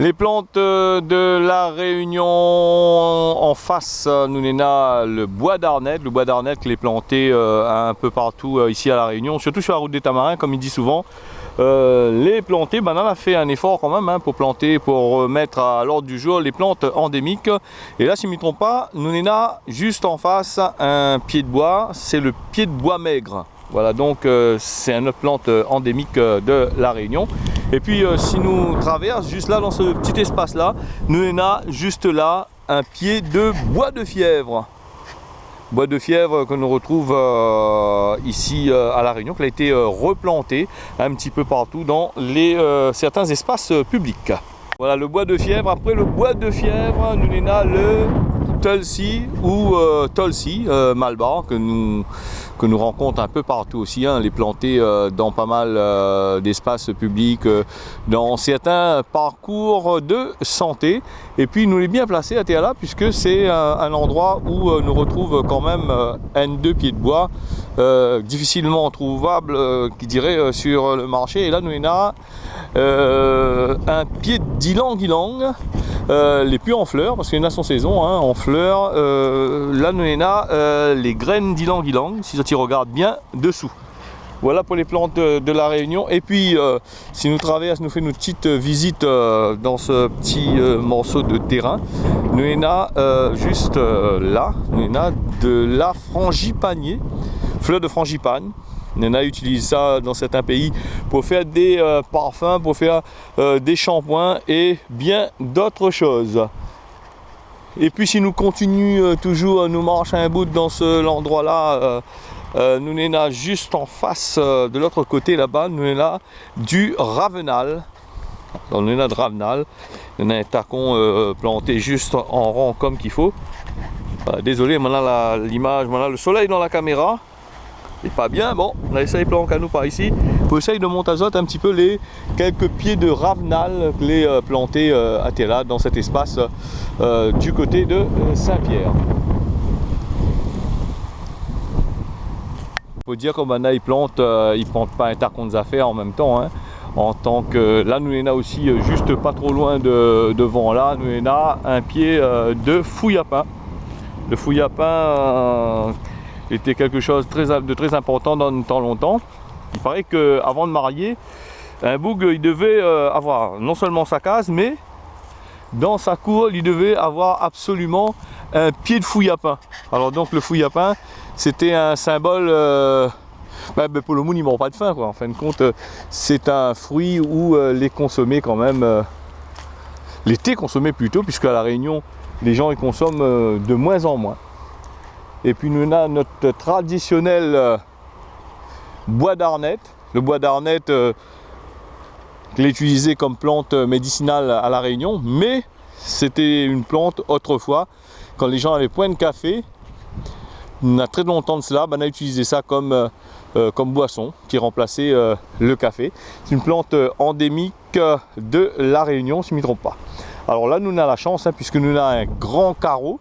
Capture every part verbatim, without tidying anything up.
Les plantes, euh, de La Réunion, en face, euh, nou néna le boi d'arnèt. Le boi d'arnèt lé planté, euh, un peu partout, euh, ici à La Réunion, surtout sur la route des Tamarins, comme il dit souvent. Euh, lé planté, ben, nou la fé un effort quand même, hein, pour planter, pour remettre à l'ordre du jour les plantes endémiques. Et là, si je me trompe pas, nou néna juste en face un pied de bois, c'est le pied de bois maigre. Voilà, donc, euh, c'est une autre plante, euh, endémique, euh, de La Réunion. Et puis, euh, si nou travèrs, juste là, dans ce petit espace-là, nou néna juste là un pied de bois de fièvre. Bois de fièvre que nou retrouve, euh, ici, euh, à La Réunion, qui a été, euh, replanté un petit peu partout dans les, euh, certains espaces, euh, publics. Voilà, le bois de fièvre. Après le bois de fièvre, nou néna le tulsi ou, euh, tulsi, euh, malbar, que nou, que nou rencontre un peu partout aussi, hein. Il est planté, euh, dans pas mal, euh, d'espaces publics, euh, dans certains parcours de santé. Et puis, nou lé bien plasé atèr la, puisque c'est un, un endroit où, euh, nou retrouve quand même, euh, un, deux pieds de bois, euh, difficilement trouvables, euh, qui dirait, euh, sur le marché. Et là, nou néna euh, un pied d'ylang-ylang, euh, lé pi an flèr, parce qu'il a son saison, hein, en fleurs. Euh, là, nou néna, euh, les graines d'ylang-ylang, si zot i regard bien dessous. Voilà pour les plantes de, de La Réunion. Et puis, euh, si nou travèrs, nou fé nout petite visite, euh, dans ce petit, euh, morceau de terrain, nou néna, euh, juste, euh, là, nou néna de la frangipanier, fleur de frangipane. Nou néna utiliz sa dans certains pays pour faire des, euh, parfums, pour faire, euh, des shampoings et bien d'autres choses. Et puis, si nou kontinié, euh, toujours, euh, nout marsh in bout dans ce, l'endroit-là, euh, euh, nou néna juste en face, euh, de l'autre côté là-bas, nou néna du ravenal. Donk, nou néna du ravenal. Nou néna in takon, euh, planté juste en rond comme qu'il faut. Euh, désolé, moin néna la, l'image, moin néna le soleil dans la caméra. Lé pa bien, bon, nou va éséy plank anou par isi. Pou éséy de mont azot un petit peu les quelques pieds de ravenal que lé, euh, planté, euh, atèr la, dans cet espace, euh, du côté de, euh, Saint-Pierre. Fo dir, kom banna i plant, euh, i plant pa in takon zafèr an mèm tan, hein. En tant que, là, nou néna aussi, euh, juste pas trop loin de, devant là, nou néna un pied, euh, de fouillapin. Le fouillapin, euh, était quelque chose très, de très important dans le temps longtemps. Il paraît que avant de marier, un boug, il devait, euh, avoir non seulement sa case, mais dans sa cour, il devait avoir absolument un pied de fouillapin. Alors donc, le fouillapin, c'était un symbole, euh, ben, ben, pour le moun i mor pa de fin, quoi. En fin de compte, euh, c'est un fruit où, euh, lé consommé quand même, euh, lé té consommé plutôt, puisque à La Réunion, les gens i consomment, euh, de moins en moins. Et puis, nou néna nout traditionnel, euh, boi d'arnèt. Le boi d'arnèt, euh, lé utilisé comme plante, euh, médicinale à La Réunion, mais c'était une plante autrefois, quand les gens avaient point de café, na très longtemps de cela, ben, on a utilisé ça comme, euh, euh, comme boisson qui remplaçait, euh, le café. C'est une plante, euh, endémique, euh, de La Réunion, si je me trompe pas. Alors là, nou néna la chance, hein, puisque nou néna un grand carreau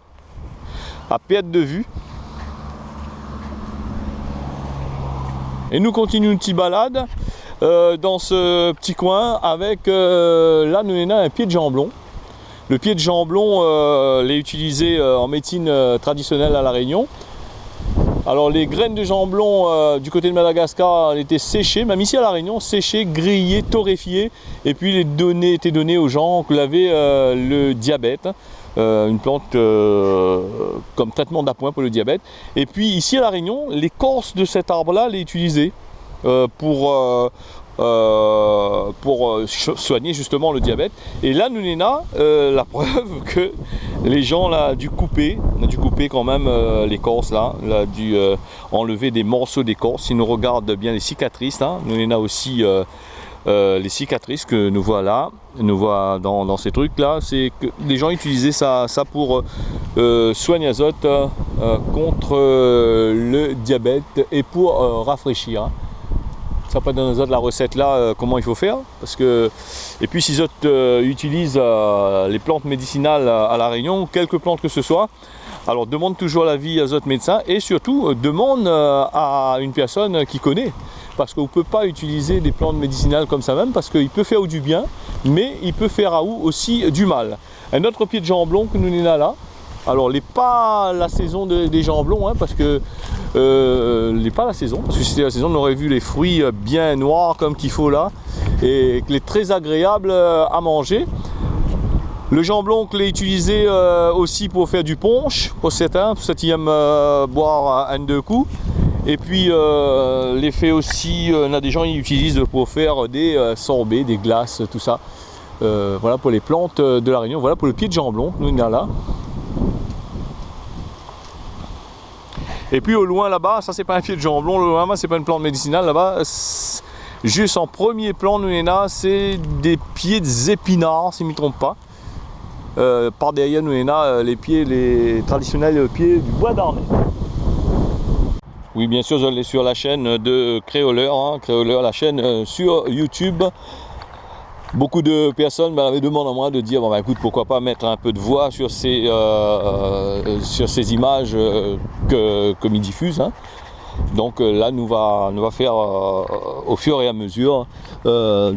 à perte de vue. Et nou kontinié nout ti balad, euh, dans ce petit coin avec, euh, là, nou néna un pied de jamblon. Le pied de jamblon, euh, lé utilisé, euh, en médecine, euh, traditionnelle à La Réunion. Alors, les graines de jamblon, euh, du côté de Madagascar, elles étaient séchées, même ici à La Réunion, séchées, grillées, torréfiées, et puis les données étaient données aux gens qui avaient, euh, le diabète, euh, une plante, euh, comme traitement d'appoint pour le diabète. Et puis ici à La Réunion, l'écorce de cet arbre-là, elle est utilisée, euh, pour, euh, euh, pour, euh, so-, soigner justement le diabète. Et là, nou néna, euh, la preuve que les gens la dû couper, on a dû couper quand même, euh, l'écorce là, on a dû, euh, enlever des morceaux d'écorce. Si nou regard bien les cicatrices, hein, nou néna aussi, euh, euh, les cicatrices que nou voi là. Nou voi dans, dans ces trucs-là, c'est que les gens utilisaient ça, ça pour, euh, soigner azot, euh, contre, euh, le diabète et pour, euh, rafraîchir, hein. Sa pa donn azot la recette là, euh, comment il faut faire, parce que, et puis si zot, euh, utilisez, euh, les plantes médicinales à, à La Réunion, quelque plante que ce soit, alors, demande toujours l'avis à zot médecin et surtout, euh, demande, euh, à une personne qui connaît. Parske ou pé pa itiliz dé plant médisinal konmsa mèm, parske i pé fé aou du bien, mé i pé fé aou osi du mal. In ot pié de janblon ke nou néna la. Alor, lé pa la sézon de, dé janblon, in, parske, euh, lé pa la sézon, parske si sété la sézon, nou noré vu lé frui, euh, bien noir konm k'i fo la, é ke lé trè agréab, euh, a manzé. Le janblon ke lé itilizé, euh, osi pou fé du ponsh, pou sèrtin, pou sèt i èm, euh, boir in, in dé kou. É pi, euh, lé fé osi, euh, na dé jan i itiliz pou fé dé, euh, sorbé, dé glas, tousa. Euh, voilà pou lé plant, euh, de La Rényon. Voilà pou le pié de janblon, nou néna la. É pi o loin laba, sa sé pa in pié de janblon, o loin laba, sé pa in plant médisinal laba. S-, jis an promié plan, nou néna, sé dé pié de zépinar, si mi tronp pa. Euh, par dèrièr, nou néna, euh, lé pié, lé tradisionèl pié du boi d'arnèt. Oui, bien sûr, zot lé sur la chaîne de Créoleur, hein, Créoleur, la chaîne, euh, sur YouTube. Beaucoup de personnes, ben, avaient demandé à moi de dire, bon, ben, écoute, pourquoi pas mettre un peu de voix sur ces, euh, euh, sur ces images, euh, ke, ke mi difuz, hein. Donk, euh, la, nou va, nou va fé, euh, au fur et à mesure, euh,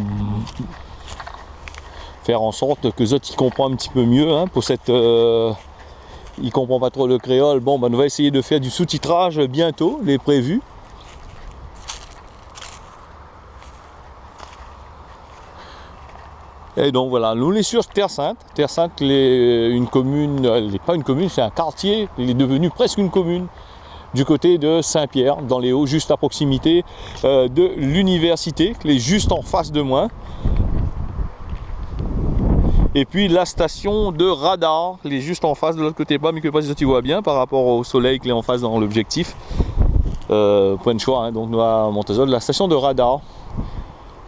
fé an sort ke zot i konpran in ti pé myé, hein, pou sèt, euh, i konpran pa tro le kréol. Bon, ben, nou va éséy fé du sous-titrage bientôt, lé prévu. É donk, voilà, nou lé sur Terre-Sainte. Terre-Sainte, lé, euh, une commune, euh, lé pa une commune, c'est un quartier, il est devenu presque une commune, du côté de Saint-Pierre, dans les Hauts, juste à proximité, euh, de l'université, lé juste en face de moi. Et puis la station de radar, lé juste en face de l'autre côté, pa, mé ke pa si zot i voi bien par rapport au soleil ke lé en face dans l'objectif. Euh, point de choix, hein, donk nou va mont azot la station de radar.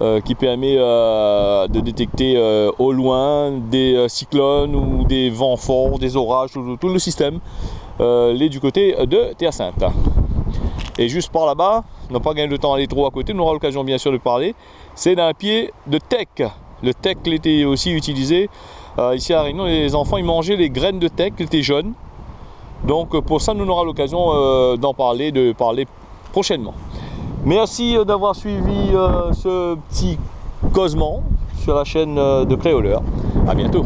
Euh, qui permet, euh, de détecter, euh, au loin des, euh, cyclones ou des vents forts, des orages, tout, tout le système, euh, lé du côté de Terre-Sainte. Et juste par là-bas, nou la pa gingn le tan alé tro a koté, nou nora l'occasion bien sûr de parler, sé in pié de tèk. Le tèk lété osi itilizé, euh, isi a La Rényon, lé zanfan i manz lé grèn de tèk, lété jone. Donk, euh, pou sa, nou nora l'occasion, euh, d'en parler, de parler prochainement. Merci, euh, d'avoir suivi, euh, ce petit causement sur la chaîne, euh, de Créoleur. À bientôt.